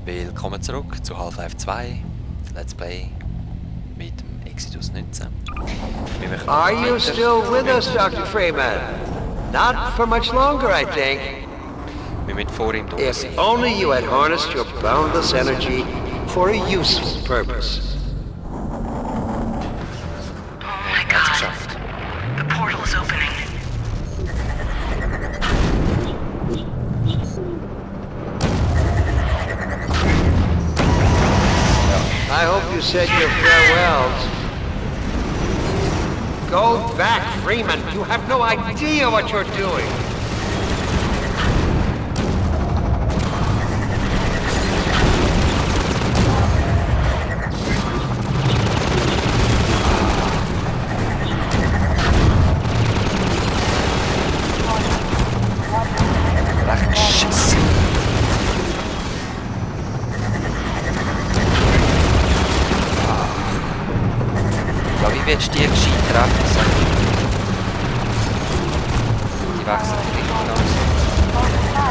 Willkommen zurück zu Half-Life 2, Let's Play mit dem Exodus 19. Wir machen Are you weiter. still with us, Dr. Freeman? Not for much longer, I think. Wir müssen vor ihm durch If sein. only you had harnessed your boundless energy for a useful purpose. Oh my Er hat es god. geschafft. The portal is opening. I hope you said your farewells. Go back, Freeman. You have no idea what you're doing. Recht geschissen. Ja, wie willst du die gescheit treffen? So? Die wechseln die Richtung aus.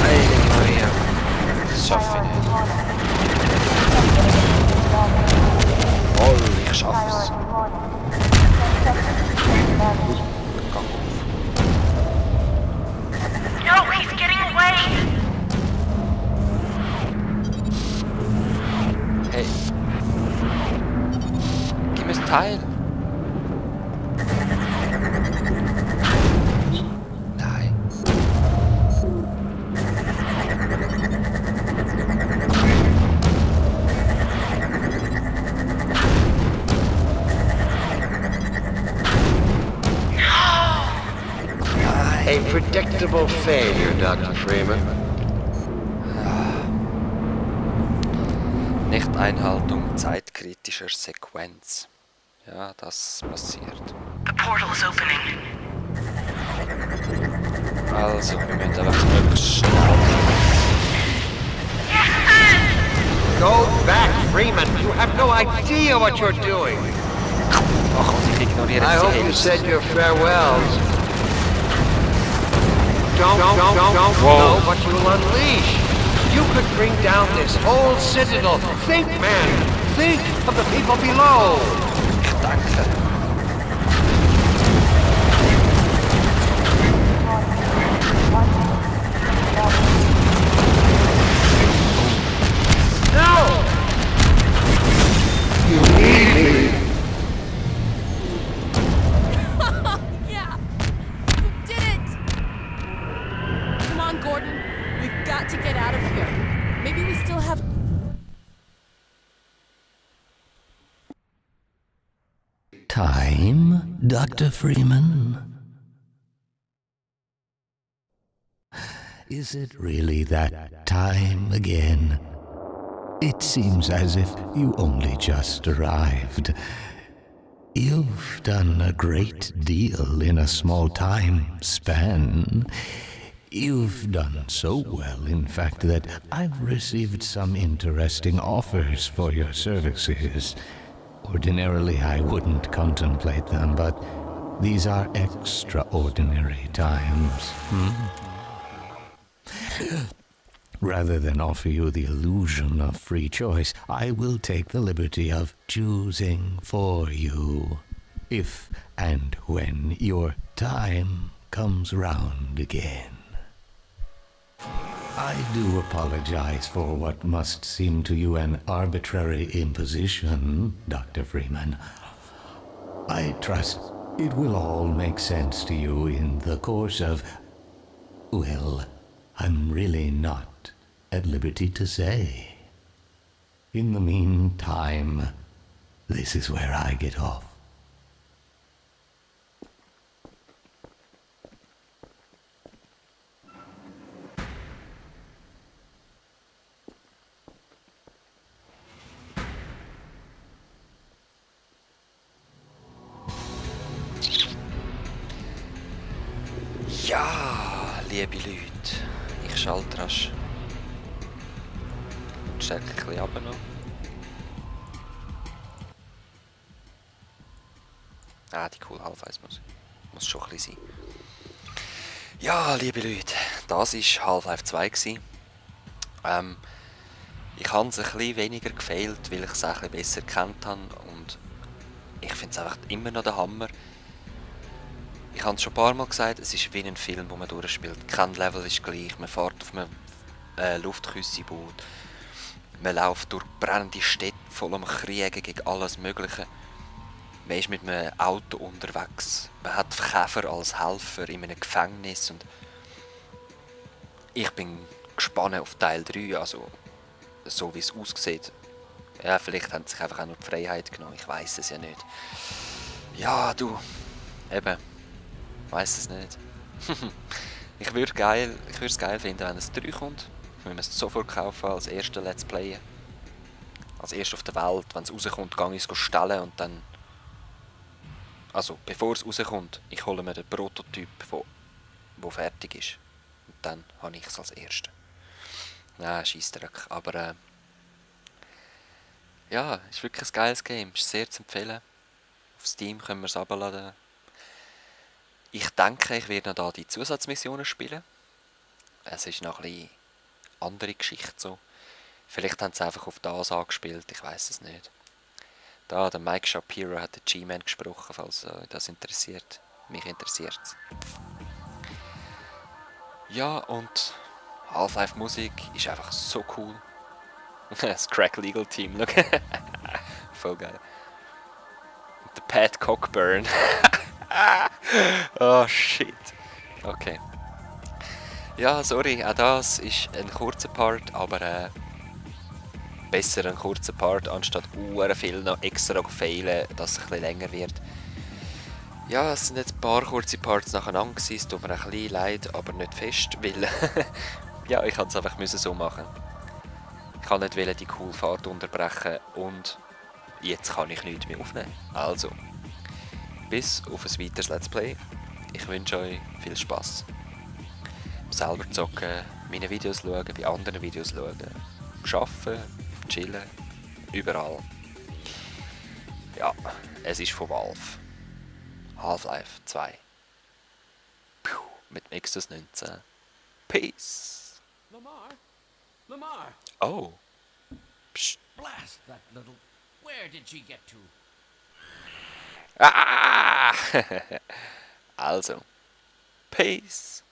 Heilige Maria. Das schaffe ich nicht. Oh, ich schaffe es. Gang auf. No, he's getting away! Hey. Gib mir das Teil. Nein. A predictable failure, Dr. Freeman. Nicht-Einhaltung zeitkritischer Sequenz. Ja, das passiert. The portal is opening. Also, wir müssen einfach möglichst schnell. Go back, Freeman. You have no idea what you're doing. Ach, und ich ignoriere I jetzt hope die you Hälfte. said your farewells. Don't Whoa. know what you'll unleash. You could bring down this whole citadel. Think, man. Think of the people below. Ich denke. No! You need me. Yeah! You did it! Come on, Gordon. We've got to get out of here. Maybe we still have... Time, Dr. Freeman? Is it really that time again? It seems as if you only just arrived. You've done a great deal in a small time span. You've done so well, in fact, that I've received some interesting offers for your services. Ordinarily, I wouldn't contemplate them, but these are extraordinary times. Rather than offer you the illusion of free choice, I will take the liberty of choosing for you, if and when your time comes round again. I do apologize for what must seem to you an arbitrary imposition, Dr. Freeman. I trust it will all make sense to you in the course of... well, I'm really not at liberty to say. In the meantime, this is where I get off. liebe Leute, ich schalte rasch und stärke ein bisschen runter noch. Die cool Half-Eis muss schon ein bisschen sein. Ja, liebe Leute, das war Half-Life 2 gewesen. Ich habe es ein bisschen weniger gefehlt, weil ich es auch ein bisschen besser gekannt habe und ich finde es einfach immer noch der Hammer. Ich habe es schon ein paar Mal gesagt, es ist wie ein Film, wo man durchspielt. Kein Level ist gleich, man fährt auf einem Luftküssi-Boot, man läuft durch brennende Städte voll am Kriegen gegen alles Mögliche. Man ist mit einem Auto unterwegs, man hat Käfer als Helfer in einem Gefängnis und ich bin gespannt auf Teil 3, also so wie es aussieht. Ja, vielleicht haben sie sich einfach auch nur die Freiheit genommen, ich weiß es ja nicht. Ja, du, eben, weiß es nicht. Ich würde es geil finden, wenn es 3 kommt. Ich würde es sofort kaufen als erster Let's Play. Als erster auf der Welt, wenn es rauskommt, gehe ich es stellen und dann... Also, bevor es rauskommt, ich hole mir den Prototyp, der fertig ist. Und dann habe ich es als erster. Nein, Scheissdreck. Aber ja, ist wirklich ein geiles Game. Ist sehr zu empfehlen. Auf Steam können wir es runterladen. Ich denke, ich werde noch da die Zusatzmissionen spielen. Es ist noch ein bisschen andere Geschichte so. Vielleicht haben sie einfach auf das angespielt, ich weiß es nicht. Da, der Mike Shapiro hat den G-Man gesprochen, falls euch das interessiert. Mich interessiert es. Ja, und Half-Life Musik ist einfach so cool. Das Crack Legal Team, look. Voll geil. Und der Pat Cockburn. Oh shit. Okay. Ja, sorry, auch das ist ein kurzer Part, aber besser ein kurzer Part, anstatt viel noch extra fehlen, dass es ein bisschen länger wird. Ja, es sind jetzt ein paar kurze Parts nacheinander gewesen, es tut mir ein bisschen leid, aber nicht fest, weil ja, ich musste es einfach so machen. Ich kann nicht die coole Fahrt unterbrechen und jetzt kann ich nichts mehr aufnehmen. Also, bis auf ein weiteres Let's Play. Ich wünsche euch viel Spass. Selber zocken, meine Videos schauen, bei anderen Videos schauen, arbeiten, chillen, überall. Ja, es ist von Valve. Half-Life 2. Puh, mit dem Exodus 19. Peace. Lamar! Oh. Psst. Blast that little... Where did she get to? Ah! Also. Peace.